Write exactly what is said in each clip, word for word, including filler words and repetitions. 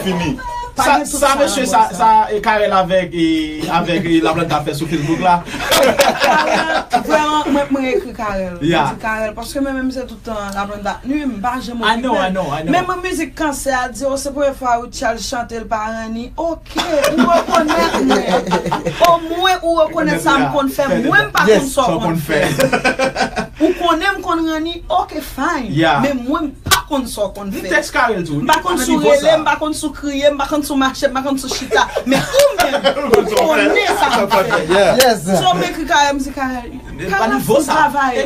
Fini. Sa, sa mesye sa, sa e Carel avèk e avèk e Laplanta fè sou Facebook la. Carel, vrèman, mwen mwen ekri Carel. Mwen di Carel paske mwen menm se tout tan Laplanta. Li menm m pa janm okipe l. Men mwen mizik kansè a di o se premye fwa Rutshelle chante l pa ranni. Oke, ou rekonèt mwen. Omwen ou rekonèt sa m konn fè. Mwen m pa konn sa w konn fè. Ou konnen m konn ranni. Oke, fine. Men mwen m pa konn sa w konn fè. M pa konn si w rele m, m pa konn si w kriye m, m pa konn si w mache, m pa konn si w chita. Men ou menm, ou konnen sa w ap fè. So m ekri Carel, m di Carel, Carel ap fin travay.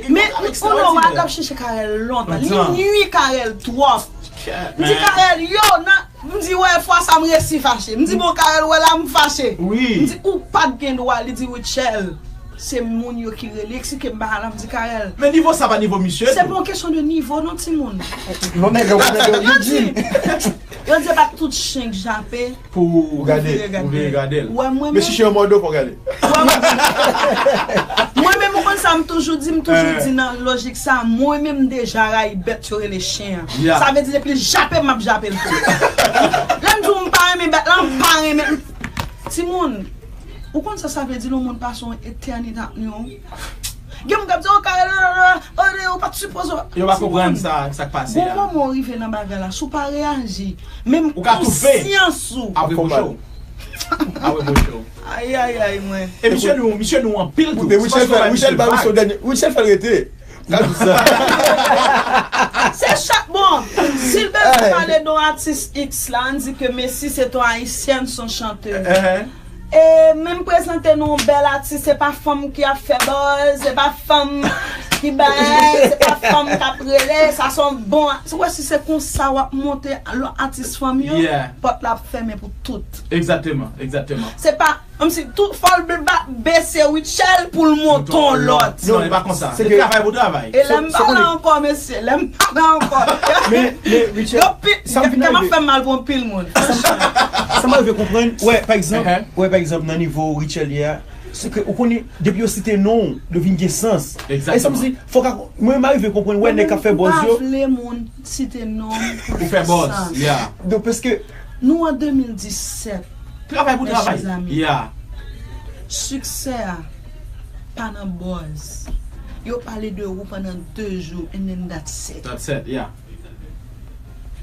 Men ou konnen w ap chèche Carel lontan. Li nwi Carel twòp. M di Carel, yo, nan M di wè fwa sa m resi fache. M di bon Carel wè la m fache. M di ou pa t gen dwa. Li di Rutshelle se moun yo ki rele. Eksplike m bagay la. M di Carel. Men nivo sa pa nivo misye tou. Se pa yon kesyon de nivo non timoun. Non nèg yo nèg yo Eugene. Yo di e pa tout chen k jape pou ou vire gade l. Ou vire gade l. Ou wè mwen menm. Men si chen yon mòde w fò gade. Mwen menm ou konn sa m toujou di, m toujou di nan lojik sa, mwen menm m deja rayi bèt yo rele chen an. Sa vle di depi l jape m, m ap jape l tou. Lè m di w m pa renmen bèt la, m pa renmen l. Timoun, ou konn sa sa vle di lè yon moun pase yon etènite ap nwi w? Gen moun k ap di, o Carel, o, o, ou pa t sipoze. Yo pa konprann sa, sa k pase a. Gon moman w rive nan bagay la, si w pa reyaji, menm konsyans ou. Apre bouch ou. Apre bouch ou. Ayayay mwen. E misye nou, misye nou anpil tou. Koute, Rutshelle fè, Rutshelle ba misye dènye, Rutshelle fè l rete. Gad sa. Se chak bon. Si l bezwen pale de yon atis X la, ann di ke Messi se t yon ayisyèn, se yon chantè. E menm prezante nou yon bèl atis, se pa fanm ki ap fè buzz, se pa fanm ki bay, se pa fanm k ap rele, sa se yon bon. Ou wè si se konsa w ap monte lòt atis fanm yo, pòt la ap fèmen pou tout. Egzakteman, egzakteman. Se pa, kòmsi tout fò l ba, bese Rutshelle pou l monte yon lòt. Non, e pa konsa. Se travay pou travay. E lè m pa la ankò, mesye, lè m pa la ankò. Men, men, Rutshelle, sa m vin rive. Kè m ap fè m mal pou anpil moun. Sa m rive konprann, wè, pa egzanp, wè, pa egzanp, nan nivo Rutshelle ye a, se ke ou konnen, depi yo site non w, yo vin gen sans. Egzakteman. E sa m di, fòk a, mwen m arive konprann, wè, nèg k ap fè buzz yo. Mwen menm, m pa vle moun site non m pou fè sans. Donk, paske nou an de mil disèt, travay pou travay. Mezanmi. Siksè a pa nan buzz. Yo pale de ou pandan de jou, and then that's it. That's it, yeah.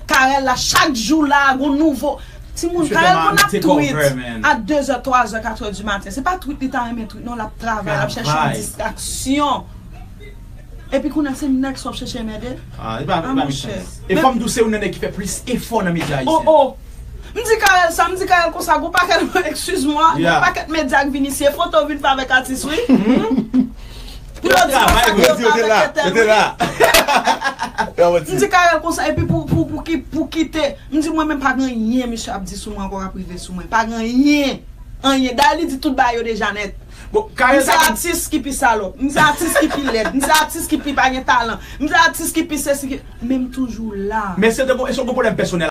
Carel la, chak jou la, gon nouvo. Timoun, Carel konn ap tweet a de zè, twa zè, kat zè di maten. Se pa tweet li ta renmen tweet, non, l ap travay, l ap chèche yon distraksyon. Epi kounye a se nèg sa w ap chèche enmède? Ah, e pa, e pa monchè. E fò m di w se youn nan nèg ki fè plis efò nan medya ayisyen. Oh, oh. M di Carel sa, m di Carel konsa, gon pakèt, excuse-moi, gon pakèt medya k vin isi, e foto w vin fè avèk atis, wi. Pou yo di konsa ke yo fè avèk etè, wi. M di Carel konsa, epi pou, pou, pou ki, pou kite, m di mwen menm pa gen anyen misye ap di sou mwen ankò k ap rive sou mwen. Pa gen anyen. Anyen. Dayè li di tout bagay yo deja nèt. Bon, Carel, m se atis ki pi salòp. M se atis ki pi lèd. M se atis ki pi pa gen talan. M se atis ki pi sesi ki. Men m toujou la. Men se te bon, e se yon pwoblèm pèsonèl.